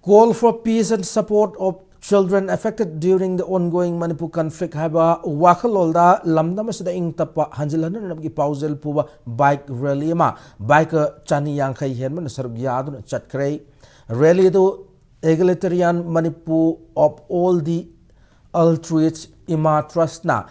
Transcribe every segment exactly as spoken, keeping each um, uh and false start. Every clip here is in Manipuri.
Call for peace and support of children affected during the ongoing Manipur conflict ꯍꯥꯏꯕ ꯋꯥꯈꯜꯂꯣꯟꯗ ꯂꯝꯗꯝ ꯑꯁꯤꯗ ꯏꯪ ꯇꯞꯄ ꯍꯟꯖꯤꯜꯍꯟꯅꯅꯕꯒꯤ ꯄꯥꯎꯖꯦꯜ ꯄꯨꯕ bike rally ꯑꯃ biker ꯆꯅꯤ ꯌꯥꯡꯈꯩ ꯍꯦꯟꯕꯅ ꯁꯔꯨꯛ ꯌꯥꯗꯨꯅ ꯆꯠꯈ꯭ꯔꯦ꯫ Rally ꯑꯗꯨ Egalitarian Manipur of All the Altruists Ima Trust ꯅ,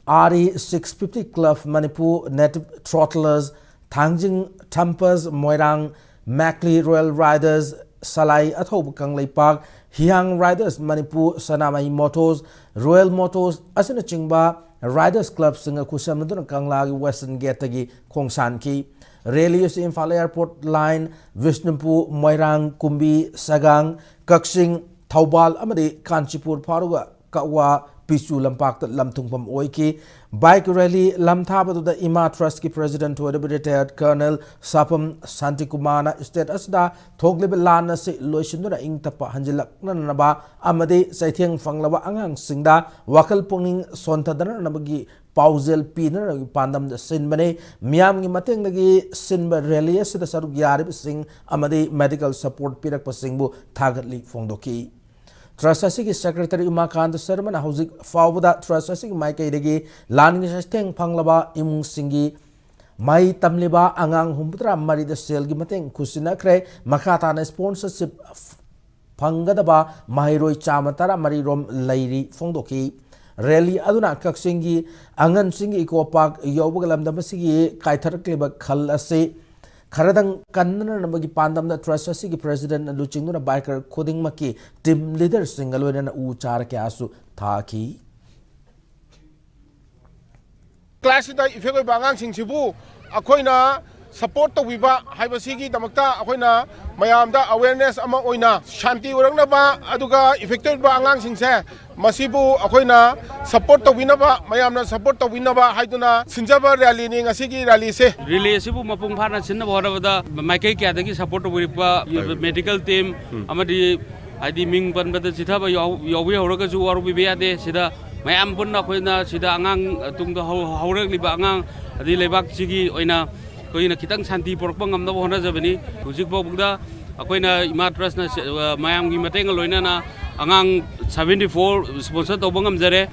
R E six fifty Club Manipur, Native Throttlers, Thangjing Thumpers, Moirang Makli Royal Riders, Salai ꯑꯊꯧꯕ Kangleipak, Hiang Riders Manipur, Sanamai Motors, Royal Motors ꯑꯁꯤꯅꯆꯤꯡꯕ Riders Club ꯁꯤꯡꯒ ꯈꯨꯠꯁꯝꯅꯗꯨꯅ ꯀꯪꯂꯥꯒꯤ Western Gate ꯇꯒꯤ ꯈꯣꯡꯁꯥꯟꯈꯤ꯫ Rally ꯑꯁꯤ ꯏꯝꯐꯥꯜ Airport Line, ꯕꯤꯁꯅꯨꯄꯨꯔ, ꯃꯣꯏꯔꯥꯡ, ꯀꯨꯝꯕꯤ, ꯁꯒꯥꯡ, ꯀꯛꯆꯤꯡ, ꯊꯧꯕꯥꯜ ꯑꯃꯗꯤ ꯀꯥꯟꯆꯤꯄꯨꯔ ꯐꯥꯎꯔꯒ ꯀꯛꯋꯥ ꯄꯤꯆꯨ ꯂꯝꯄꯥꯛꯇ ꯂꯝꯊꯨꯡꯐꯝ ꯑꯣꯏꯈꯤ꯫ Bike rally ꯂꯝꯊꯥꯕꯗꯨꯗ ꯏꯃꯥ Trust ꯀꯤ President ꯑꯣꯏꯔꯤꯕ Retired Colonel ꯁꯥꯐꯝ ꯁꯥꯟꯇꯤꯀꯨꯃꯥꯔꯅ state ꯑꯁꯤꯗ ꯊꯣꯛꯂꯤꯕ ꯂꯥꯟ ꯑꯁꯤ ꯂꯣꯏꯁꯤꯟꯗꯨꯅ ꯏꯪ ꯇꯞꯄ ꯍꯟꯖꯤꯜꯂꯛꯅꯅꯕ ꯑꯃꯗꯤ ꯆꯩꯊꯦꯡ ꯐꯪꯂꯕ ꯑꯉꯥꯡꯁꯤꯡꯗ ꯋꯥꯈꯜ ꯄꯨꯛꯅꯤꯡ ꯁꯣꯟꯊꯗꯅꯅꯕꯒꯤ ꯄꯥꯎꯖꯦꯜ ꯄꯤꯅꯅꯕꯒꯤ ꯄꯥꯟꯗꯝꯗ ꯁꯤꯟꯕꯅꯤ꯫ ꯃꯤꯌꯥꯝꯒꯤ ꯃꯇꯦꯡꯗꯒꯤ ꯁꯤꯟꯕ rally ꯑꯁꯤꯗ ꯁꯔꯨꯛ ꯌꯥꯔꯤꯕꯁꯤꯡ ꯑꯃꯗꯤ medical support ꯄꯤꯔꯛꯄꯁꯤꯡꯕꯨ ꯊꯥꯒꯠꯂꯤ ꯐꯣꯡꯗꯣꯛꯈꯤ꯫ Trust ꯑꯁꯤꯒꯤ Secretary ꯎꯃꯥꯀꯥꯟꯇ ꯁꯔꯃꯅ ꯍꯧꯖꯤꯛ ꯐꯥꯎꯕꯗ Trust ꯑꯁꯤꯒꯤ ꯃꯥꯏꯀꯩꯗꯒꯤ ꯂꯥꯟꯒꯤ ꯆꯩꯊꯦꯡ ꯐꯪꯂꯕ ꯏꯃꯨꯡꯁꯤꯡꯒꯤ ꯃꯍꯩ ꯇꯝꯂꯤꯕ ꯑꯉꯥꯡ ꯍꯨꯝꯐꯨꯇꯔꯥ ꯃꯔꯤꯗ ꯁꯦꯜꯒꯤ ꯃꯇꯦꯡ ꯈꯨꯠꯁꯤꯟꯅꯈ꯭ꯔꯦ꯫ ꯃꯈꯥ ꯇꯥꯅ sponsorship ꯐꯪꯒꯗꯕ ꯃꯍꯩꯔꯣꯏ ꯆꯥꯝꯃ ꯇꯔꯥꯃꯔꯤ ꯔꯣꯝ ꯂꯩꯔꯤ ꯐꯣꯡꯗꯣꯛꯈꯤ꯫ Rally ꯑꯗꯨꯅ ꯀꯛꯆꯤꯡꯒꯤ ꯑꯉꯟꯁꯤꯡꯒꯤ eco park ꯌꯧꯕꯒ ꯂꯝꯗꯝ ꯑꯁꯤꯒꯤ ꯀꯥꯏꯊꯔꯛꯂꯤꯕ ꯈꯜ ꯑꯁꯤ ꯈꯔꯗꯪ ꯀꯟꯅꯅꯕꯒꯤ ꯄꯥꯟꯗꯝꯗ Trust ꯑꯁꯤꯒꯤ President ꯅ ꯂꯨꯆꯤꯡꯗꯨꯅ biker ꯈꯨꯗꯤꯡꯃꯛꯀꯤ team leader ꯁꯤꯡꯒ ꯂꯣꯏꯅꯅ ꯎ ꯆꯥꯔ ꯀꯌꯥꯁꯨ ꯊꯥꯈꯤ꯫ Class ꯁꯤꯗ effect ꯑꯣꯏꯕ ꯑꯉꯥꯡꯁꯤꯡꯁꯤꯕꯨ ꯑꯩꯈꯣꯏꯅ support ꯇꯧꯕꯤꯕ ꯍꯥꯏꯕꯁꯤꯒꯤꯗꯃꯛꯇ ꯑꯩꯈꯣꯏꯅ ꯃꯌꯥꯝꯗ awareness ꯑꯃ ꯑꯣꯏꯅ ꯁꯥꯟꯇꯤ ꯑꯣꯏꯔꯛꯅꯕ, ꯑꯗꯨꯒ effect ꯑꯣꯏꯕ ꯑꯉꯥꯡꯁꯤꯡꯁꯦ ꯃꯁꯤꯕꯨ ꯑꯩꯈꯣꯏꯅ support ꯇꯧꯕꯤꯅꯕ, ꯃꯌꯥꯝꯅ support ꯇꯧꯕꯤꯅꯕ ꯍꯥꯏꯗꯨꯅ ꯁꯤꯟꯖꯕ rally ꯅꯤ ꯉꯁꯤꯒꯤ rally ꯁꯦ꯫ Rally ꯑꯁꯤꯕꯨ ꯃꯄꯨꯡ ꯐꯥꯅ ꯁꯤꯟꯅꯕ ꯍꯣꯠꯅꯕꯗ ꯃꯥꯏꯀꯩ ꯀꯌꯥꯗꯒꯤ support ꯇꯧꯕꯤꯔꯛꯄ, ꯍꯣꯏ, medical team, ꯎꯝ, ꯑꯃꯗꯤ ꯍꯥꯏꯗꯤ ꯃꯤꯡ ꯄꯟꯕꯗ ꯆꯤꯊꯕ ꯌꯥꯎ-, ꯌꯥꯎꯕꯤꯍꯧꯔꯒꯁꯨ ꯋꯥꯔꯧꯕꯤꯕ ꯌꯥꯗꯦ꯫ ꯁꯤꯗ ꯃꯌꯥꯝ ꯄꯨꯟꯅ ꯑꯩꯈꯣꯏꯅ ꯁꯤꯗ ꯑꯉꯥꯡ, ꯇꯨꯡꯗ ꯍꯧ-, ꯍꯧꯔꯛꯂꯤꯕ ꯑꯉꯥꯡ, ꯑꯗꯩ ꯂꯩꯕꯥꯛꯁꯤꯒꯤ ꯑꯣꯏꯅ ꯑꯩꯈꯣꯏꯅ ꯈꯤꯇꯪ ꯁꯥꯟꯇꯤ ꯄꯨꯔꯛꯄ ꯉꯝꯅꯕ ꯍꯣꯠꯅꯖꯕꯅꯤ꯫ ꯍꯧꯖꯤꯛ ꯐꯥꯎꯕꯗ ꯑꯩꯈꯣꯏꯅ ꯏꯃꯥ ꯇ꯭ꯔꯁꯅ ꯁꯦ-, ꯑ, ꯃꯌꯥꯝꯒꯤ ꯃꯇꯦꯡꯒ ꯂꯣꯏꯅꯅ ꯑꯉꯥꯡ seventy four sponsor ꯇꯧꯕ ꯉꯝꯖꯔꯦ꯫